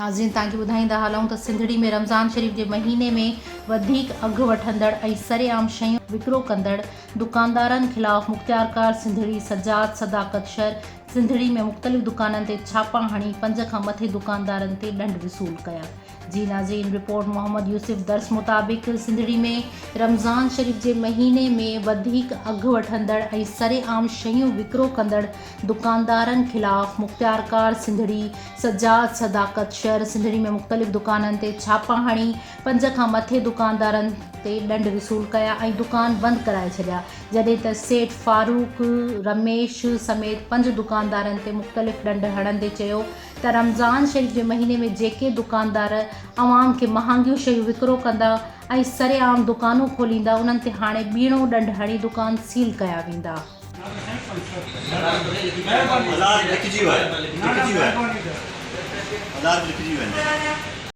ناظرين توهان کي ٻڌائيندا هلون ته سنڌڙي ۾ رمضان شريف جي مهيني ۾ وڌيڪ اگهه وٺندڙ ۽ سرعام شيون وڪرو ڪندڙ دڪاندارن خلاف مختيارڪار سنڌڙي سجاد صداقت شھر سنڌڙي ۾ مختلف دڪانن تي ڇاپا هڻي پنج کان مٿي دڪاندارن تي ڏنڊ وصول ڪيا جي ناظرين رپورٽ محمد يوسف درس مطابق سنڌڙي ۾ رمضان شريف جي مهيني ۾ وڌيڪ اگهه وٺندڙ ۽ سرعام شيون وڪرو ڪندڙ دڪاندارن خلاف مختيارڪار سنڌڙي سجاد صداقت شھر سنڌڙي ۾ مختلف دڪانن تي ڇاپا هڻي پنج کان مٿي دڪاندارن تي ڏنڊ وصول ڪيا ۽ دڪان بند ڪرائي ڇڏيا جڏهن ته سيٺ فاروق رميش سميت پنج دڪاندارن تي مختلف ڏنڊ هڻندي چيو ته رمضان شريف جي مهيني ۾ جيڪي دڪاندار عوام کي مهانگيون شيون وڪرو ڪندا ۽ سرعام دڪانون کوليندا انهن تي هاڻي ٻيڻو ڏنڊ هڻي دڪان سيل ڪيا ويندا. هزار لکجي ويا لکجي ويا هزار لکجي ويا.